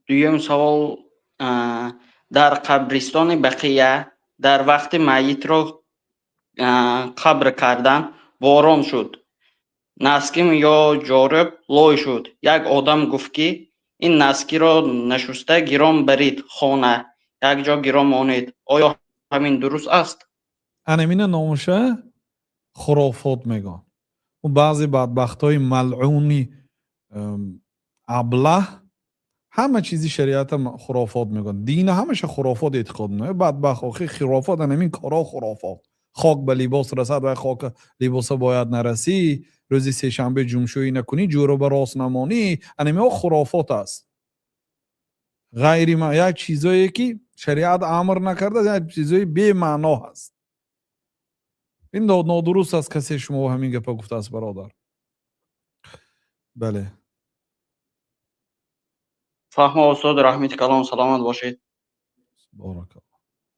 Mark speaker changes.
Speaker 1: Дуюм савол: дар қабристони Бақия дар вақти майитро қабр кардан борон шуд, носким ё ҷорӯб лой шуд. Як одам гуфт, ки ин носкиро нашуста гирон барид, хона якҷо гирон монед. Оё ҳамин дуруст аст?
Speaker 2: Анамина номуша хурофот мегӯянд. Баъзе бадбахтҳои малъуни аблаҳ ҳама чизи шариата хурофот мегӯянд, дина ҳамаша хурофот эътиқод мекунад. Бадбахт, охи, хурофот анамин корҳо хурофот. Хок ба либос расад вай хока либоса бояд нарасӣ, рӯзи сешанбе ҷумшӯӣ накунӣ, ҷӯроба рост намонӣ, анамиҳо хурофот аст. Ғайри як чизое ки шариат амр накарда, як чизои бемаъно ҳаст. Ин нодуруст аст. Касе шумо ҳамин гапа гуфтааст, бародар, бале.
Speaker 1: Фаҳмо, устод, раҳмати калон, саломат бошед.
Speaker 2: Боракалло.